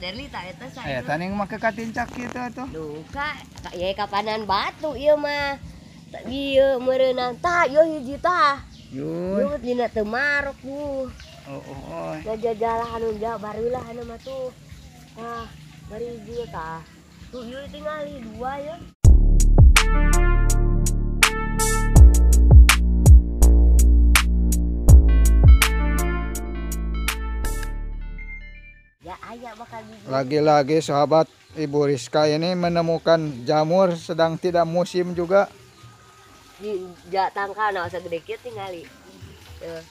Derli ta eta saya. Eta ning make katincak kieu atuh. Duka, ye kapanan batu ieu mah. Ieu meureunang tah ieu hiji tah. Yun. Ieu dina teu marok bu. Oh oh oh. Ngajajalah anu ja barulah anu mah tuh. Tah, bari hiji tah. Tuh ieu tingali dua ya. Ya aya bakal biji. Lagi-lagi sahabat, Ibu Rizka ini menemukan jamur sedang tidak musim juga. Di ja tangkana sagede kieu tingali. Tuh.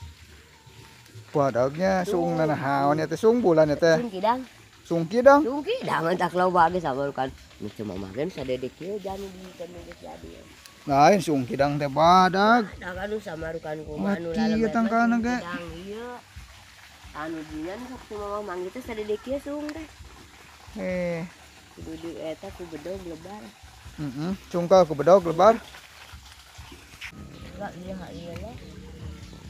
Padagnya suung nanahaon ya teh, suung bulan ya teh. Suung kidang. Suung kidang? Suung kidang entak loba ge sama kan. Nu cuma magen sadede kieu janu di kan geus jadi. Lain suung kidang teh badag. Badag anu samarukan kumaha anu Mati ieu tangkalna ge. Kidang ieu. Anu jinan sok cuma manggih teh sadede kieu suung teh. Kudu di eta ku bedog lebar. Heeh, cungkal ku bedog lebar. Enggak iya iya lah.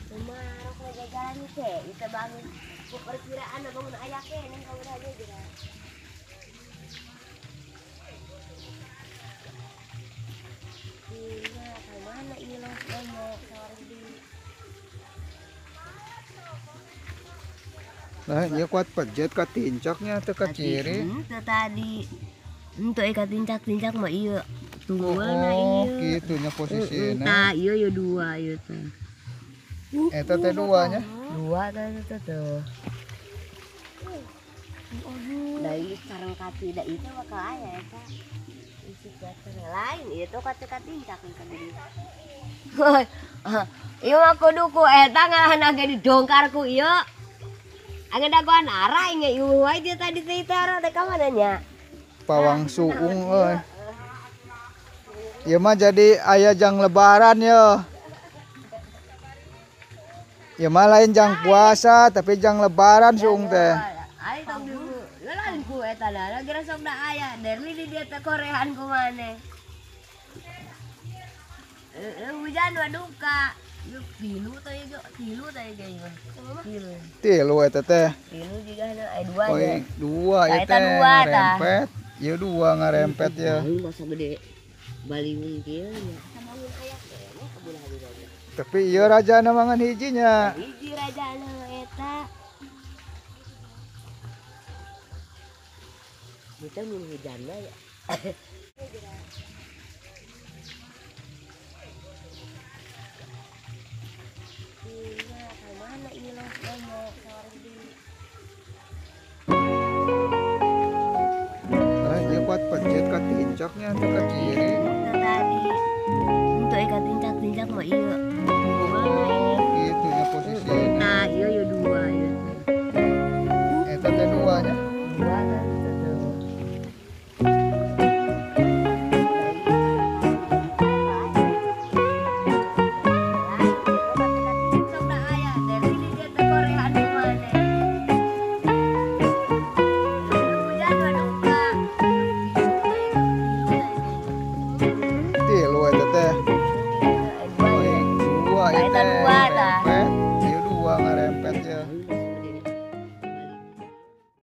Kumarok ngajajalan teh, itu bangun ku perkiraan bangun aya keneh kamu aja geura. Iya, ka mana ieu loh lomo sawar di. Nah, ieu kuat pejet ka tincaknya teh ka kiri. Henteu tadi. Henteu ka tincak-tincak mah ieu. Tungguan oh, ieu. Kitu nya posisina. Tah, ieu ieu dua ieu teh. Eta teh dua nya. Dua teh teh tuh. Da ieu sareng kati da ieu bakal aya eta. Isi teh lain ieu tuh kati katincak sagede. Ieu mah kudu ku eta ngalahna ge didongkar ku ieu. Angin dagoan arah inge ieu wae dia tadi teh arah teh ka mana nya? Pawang suung euy. Ieu mah jadi aya jang lebaran ye. Ieu mah lain jang puasa tapi jang lebaran suung teh. Ai tong di lain ku eta da geura sok da aya Derli di dieu teh korehan ku maneh. Hujan mah duka. Ieu tilu teh ieu, tilu teh ieu mah. Tilu. Tilu eta teh. Tilu juga aya dua oh, ya. Dua ieu teh ngarempet. Ieu dua ngarempet ya. Masa gede baliung kieu nya. Tapi ieu rajana mangan hijinya. Hiji rajana eta. Kita mun hujan mah ya. Iya, ka mana ieu loh lomo sawar di. Nah, ieu kuat pejet ka tincaknya teh ka kiri. Tadi. Henteu ka tincak-tincak mah ieu. Tungguan ieu.